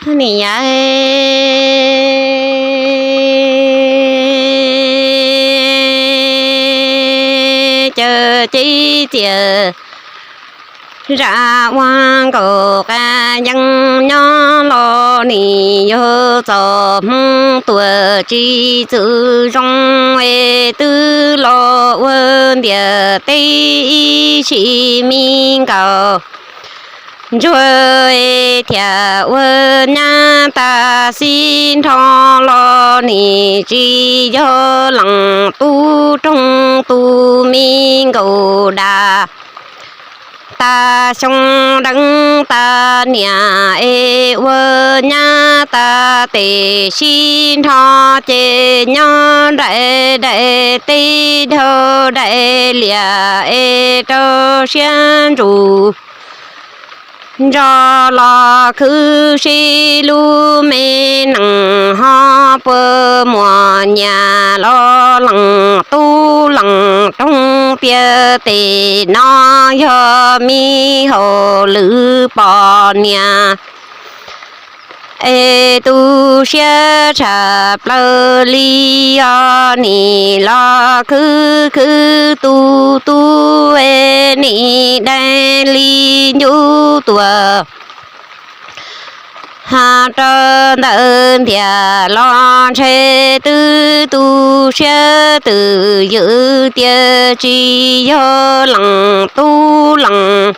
Niam, caw cib txias zam ua nkaus qab yeeb nyob los nim yog txoj hmoov tuaj tsis txwm zoo es twb los ua ntiaj teb ib sim me nkaus. Ntsuag thiaj ua nyab tag xib nrho los nim tsis yog leej tub roog tus me nkaus dab tag xyoo deev tag niam es ua nyab tag tes sib nrho ces nyob daim daim teb dhau daim liaj es rau siab ntsug nrog los khwv sib lub me neej ho puas muaj nyiam los leej tub leej roog tiag. Tes no yog me hauj lwm poj niam es tu siab tshaj plaws li os. Nim los khwv khwv tu tu es nim dai li ncuv tuaj ha rau ntawm ntiaj los ntshe twb tu siab twm ywm tias tsis yog leej tub leej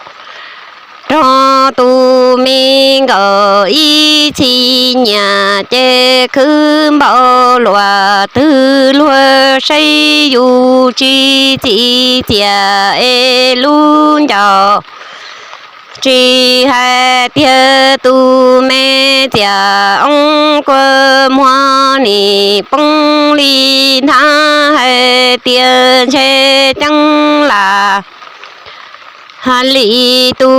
roog tus me nkaus ib txhis nyiam ces khwv npaum luaj twg luag saib yus tsis txim txiaj es lub ncauj tsis hais tiag. Tus me txiaj oo kua muag nim poob li nthav hais tias ntshe ceeb lam ha li tu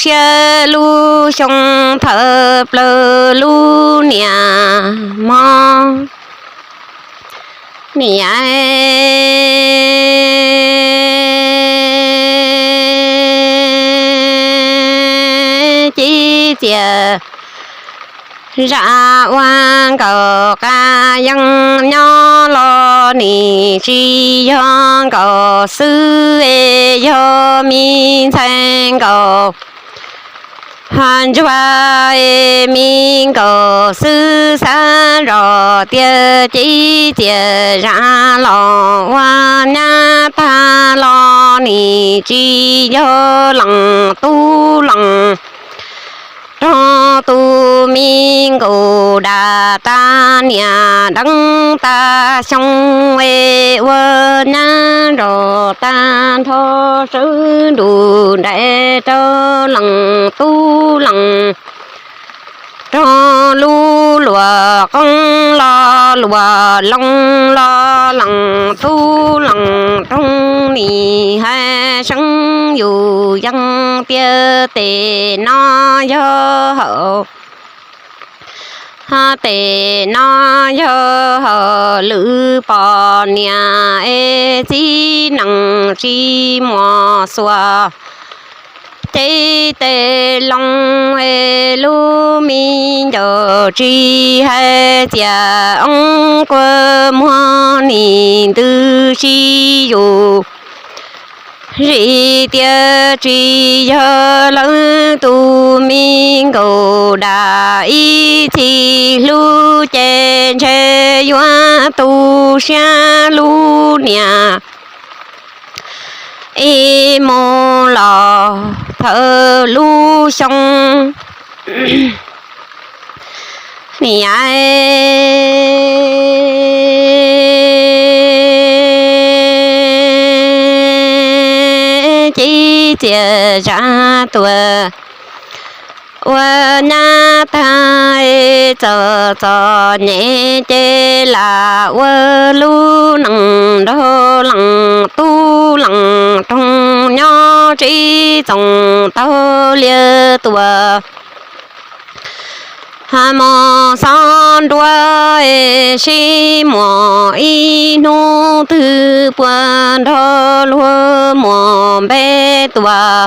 siab lub xyoo thawm plaws lub niam mog. Niam, cib txias zam ua nkaus qab yeeb nyob los nim tsis yog nkaus xwb es yog me ntxhais nkaus ha ntsuag es me nkaus xwb. Xav zoj tias cib txias zam los ua nyab tag los nim tsis yog leej tub leej roog tus me nkaus dab tag niam deev tag xyoo es ua nyab nrog tag nrho sawv nrug nraim rau leej tub leej roog lub luam qoob los luam loo los leej tub leej roog nim hais seeb yus yeej tias tes no yog hauj tes no yog hauj lwm poj niam es txiv neej tsis muaj xuaj ces tes loo es lub me ncaus tsis hais txiaj oo kua muag nim ntws si yus. Vim tias tsis yog leej tub me nkaus dab ib txhis hlub ces ntshe yuav tu siab lub niam ib mus los thawm lub xyoo. Niam, cib txias zam tuaj ua nyab tag txom txom nyem ces lam ua lub neej nrog leej tub leej roog nyob tsib txoos taug liaj tuaj. Mus xob nruab es sib muag ib hnub twg puas nrog luag muag npe tuaj.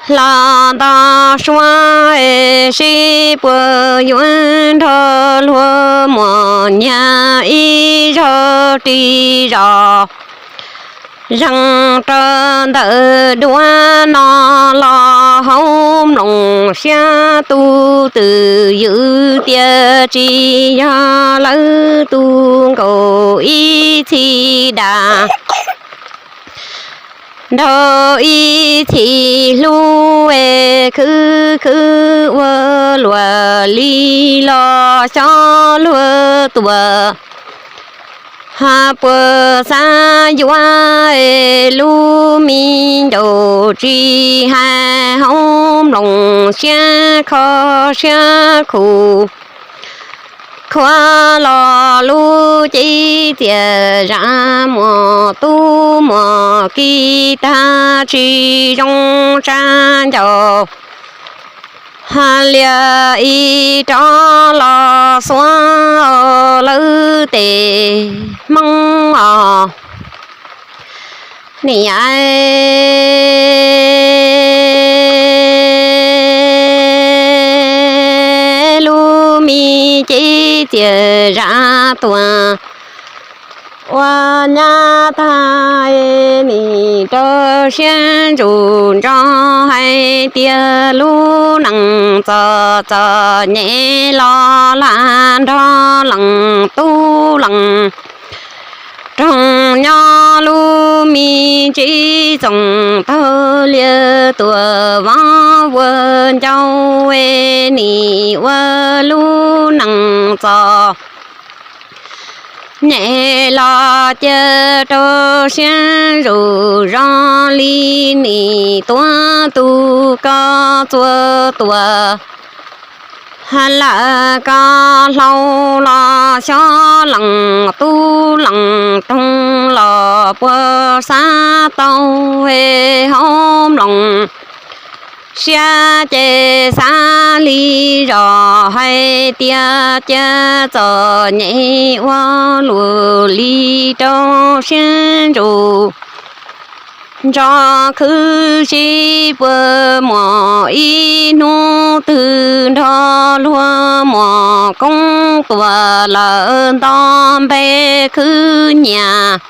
Los nto suab es sib puas yuav nrog luag muam nyiag ib zaug ris zos. Zeeg rau ntawm duab no los hauv mloog siab tu twm ywm tias tsis yog lawv tus nkaus ib txhis das nrog ib txhis hlub es khwv khwv ua luam li los xyov luag tuam. Hais puas xav yuav es lub me ncaus tsis hais hauv mloog siab kho siab khuv. Khuav los lub cev txias zam muas tub muas ki tag tsis zoo tsa ncaus. Hais lias ib rov los xuav lawv tes hmoob os. Niam, lub me cev txias zam tuam ua nyab tag, nim rau siab ntsus nrog hais tias lub neej txom txom nyem los lam nrog leej tub leej roog nyob lub me tsev txoos taug lias tuam vov ua ncauj es nim ua lub neej txom nyem los cia rau siab ntsus zoo li nim tuav tus ko txua tuam. Hais lawm koj hlau los xyov leej tub leej roog los puas xav tau es hauv mloog siab ces xav li zos hais tias cia txom nyem ua luam li rau siab ntsus nrog khwv sib puag muag ib hnub twg nrog luag muag koob tuam lawm nto npe khwv nyias.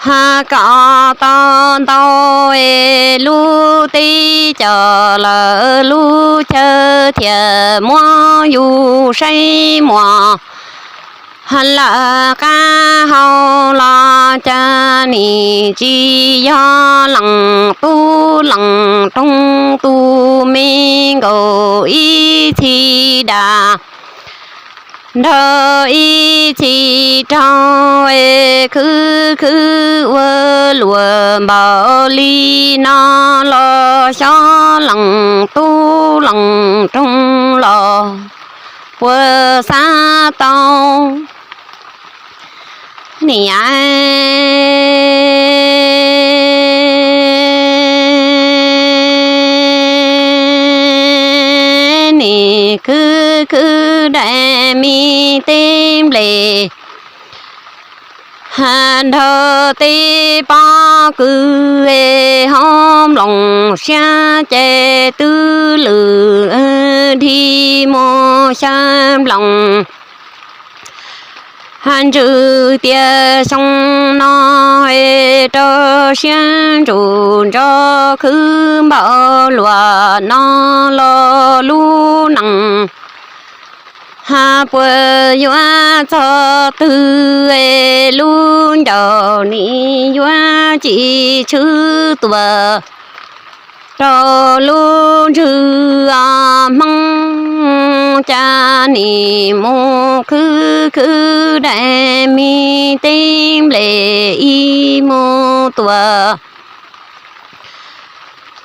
Hais kom tau ntau es lub teb cov lawm lub chaw thiaj muab yus saib muag. Hais lawm qab hau los cas nim tsis yog leej tub leej roog tus me nkaus ib txhis das nrog ib txhis raug es khwv khwv ua luam npaum li no los xyov leej tub leej roog los puas xav tau. Niam, nim khwv khwv daim me teb nplej nrog teb pob kws es hauv nploos siab ces twb lwm dhia mus xyaw nploos. Hais ntsws tias xyoo no es rau siab ntsws nrog khwv npaum luam no los lub neej hais puas yuav txog twg es lub ncaus nim yuav tsis tshwm tuam rau lub ntswg hmoob. Cas nim mus khwv khwv daim me teb nplej ib mus tuam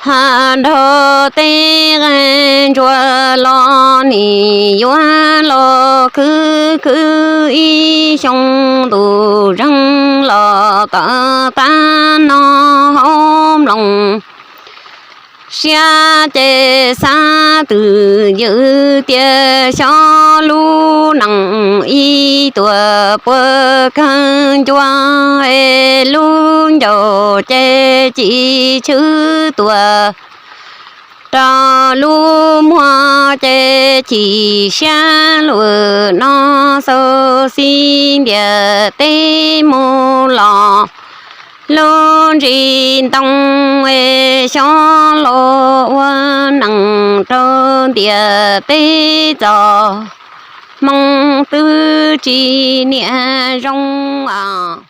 hais nrog teb qeej ntsuag los nim yuav los khwv khwv ib xyoo ntuj zeeg los tawm tab no hauv nploos siab ces xav twm ywm tias xyov lub neej ib tuam puas kawg ncua es lub ncaus ces tsis tshwm tuam Rau lub muag ces chim siab lug no, xauv xib ntiaj teb mus los. Lub ntsis ntoo es xyov los ua neej rau ntiaj teb txoj hmoo twb tsis niaj zoo os.